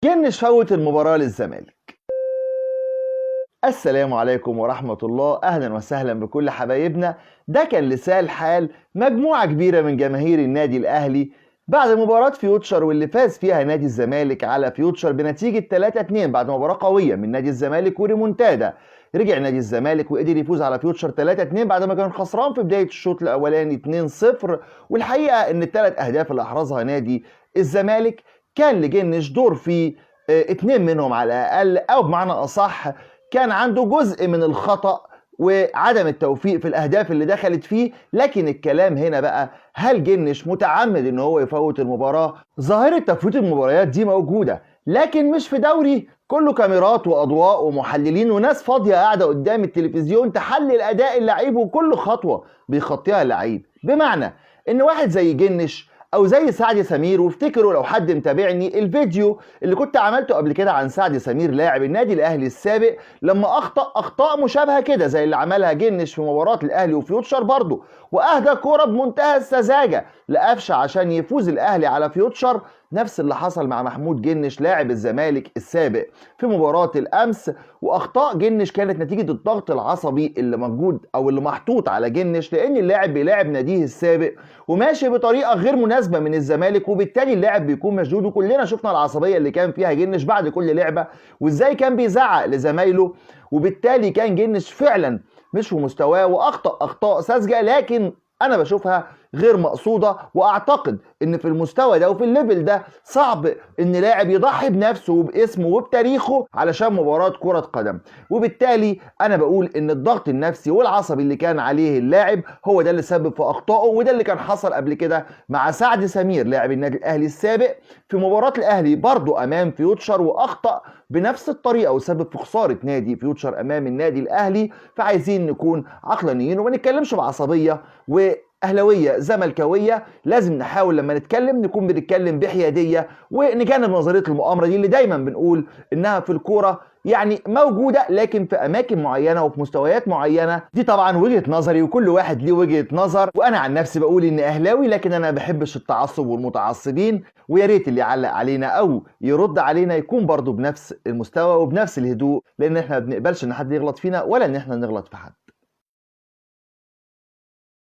جنش فوت المباراة للزمالك. السلام عليكم ورحمة الله، أهلا وسهلا بكل حبايبنا. ده كان لسان حال مجموعة كبيرة من جماهير النادي الأهلي بعد مباراة فيوتشر واللي فاز فيها نادي الزمالك على فيوتشر بنتيجة 3-2 بعد مباراة قوية من نادي الزمالك وريمونتادا. رجع نادي الزمالك وقدر يفوز على فيوتشر 3-2 بعد ما كان خسران في بداية الشوط الأولاني 2-0. والحقيقة إن الثلاث أهداف اللي أحرزها نادي الزمالك كان لجنش دور في 2 منهم على الأقل، أو بمعنى أصح كان عنده جزء من الخطأ وعدم التوفيق في الأهداف اللي دخلت فيه. لكن الكلام هنا بقى، هل جنش متعمد ان هو يفوت المباراة؟ ظاهرة تفويت المباريات دي موجودة، لكن مش في دوري كله كاميرات وأضواء ومحللين وناس فاضية قاعدة قدام التلفزيون تحلل أداء اللعيب وكل خطوة بيخطيها اللعيب. بمعنى ان واحد زي جنش او زي سعد سمير، وافتكروا لو حد متابعني الفيديو اللي كنت عملته قبل كده عن سعد سمير لاعب النادي الاهلي السابق لما اخطا اخطاء مشابهة كده زي اللي عملها جنش في مباراة الاهلي وفيوتشر برضه، واهدى كورة بمنتهى السذاجة لقفشه عشان يفوز الاهلي على فيوتشر. نفس اللي حصل مع محمود جنش لاعب الزمالك السابق في مباراة الامس. واخطاء جنش كانت نتيجة الضغط العصبي اللي موجود او اللي محطوط على جنش، لان اللاعب بيلاعب ناديه السابق وماشي بطريقة غير مناسبة من الزمالك، وبالتالي اللاعب بيكون مشدود. وكلنا شفنا العصبية اللي كان فيها جنش بعد كل لعبه وازاي كان بيزعق لزمايله، وبالتالي كان جنش فعلا مش في مستواه واخطا اخطاء ساذجة، لكن انا بشوفها غير مقصوده. واعتقد ان في المستوى ده وفي ال level ده صعب ان لاعب يضحي بنفسه وباسمه وبتاريخه علشان مباراة كره قدم. وبالتالي انا بقول ان الضغط النفسي والعصبي اللي كان عليه اللاعب هو ده اللي سبب في اخطائه، وده اللي كان حصل قبل كده مع سعد سمير لاعب النادي الاهلي السابق في مباراة الاهلي برضه امام فيوتشر، واخطا بنفس الطريقة وسبب في خسارة نادي فيوتشر امام النادي الاهلي. فعايزين نكون عقلانيين وما نتكلمش بعصبيه واهلاويه زملكاويه، لازم نحاول لما نتكلم نكون بنتكلم بحياديه ونجنب نظرية المؤامرة دي اللي دايما بنقول انها في الكورة يعني موجودة، لكن في اماكن معينة وفي مستويات معينة. دي طبعا وجهه نظري وكل واحد ليه وجهه نظر، وانا عن نفسي بقول اني اهلاوي، لكن انا ما بحبش التعصب والمتعصبين، ويا ريت اللي يعلق علينا او يرد علينا يكون برضو بنفس المستوى وبنفس الهدوء، لان احنا ما بنقبلش ان حد يغلط فينا ولا ان احنا نغلط في حد.